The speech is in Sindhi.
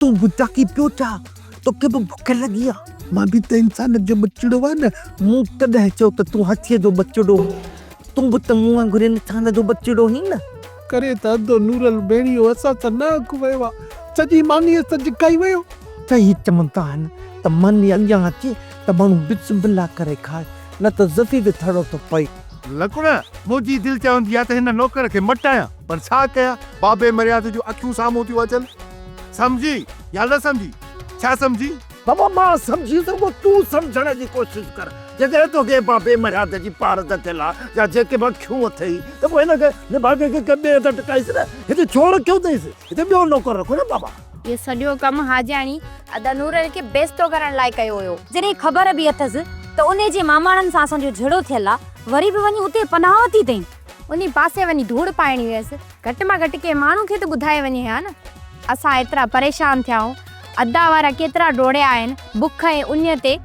تون به جاڳي پيو ڇا؟ توکي به بک لڳي آ؟ مان به ته انسان جو ٻچڙو آهيان نه. مون ڪڏهن چيو ته تون هاٿيء جو ٻچڙو آهين؟ تون به ته مون وانگر انسان جو ٻچڙو آهين نه. ڪري ته ادو نورل ڀيڻيو اسان سان نه اک ويو آ. سڄي ماني اسان جي کائي ويو. صحيح چوندا آهن ته ماني اڳيان اچي ته ماڻهو بسم الله ڪري کائي، نه ته ذفي به ٿڙو ٿو پئي. لڪڻ، منهنجي دل چوندي آ ته هن نوڪر کي مٽايان، پر ڇا ڪيان، بابي مرياض جون اکيون سامهون ٿيون اچن. سمجهي يا نه سمجهي؟ ڇا سمجهي؟ بابا مان سمجهي ٿو پوء تون سمجهڻ جي ڪوشش ڪر. جيڪڏهن توکي بابي مرياض جي پارت ٿيل آ يا جيڪي به اکيون اٿئي ته پوء هن کي نڀاڳي کي ڪنهن ٻئي هنڌ ٽڪائيس نه، هتي ڇو رکيو اٿئيس؟ هتي ٻيو نوڪر رکو نه بابا. اهو سڄو ڪم حاجياڻي ادا نورل کي بيستو ڪرڻ لاء ڪيو هيو. جڏهن خبر به اٿس ته انهي جي ماماڻن سان اسان جو جهيڙو ٿيل آ، وري به وڃي اتي پناهه ورتي اٿئين. انهي پاسي وڃي ڌوڙ پائڻي هيس. گهٽ مان گهٽ ڪنهن ماڻهو کي ته ٻڌائي وڃي ها نه. اسان ايترا پريشان ٿيا آهيون. ادا وارا ڪيترا ڊوڙيا آهن بک ۽ اڃ تي.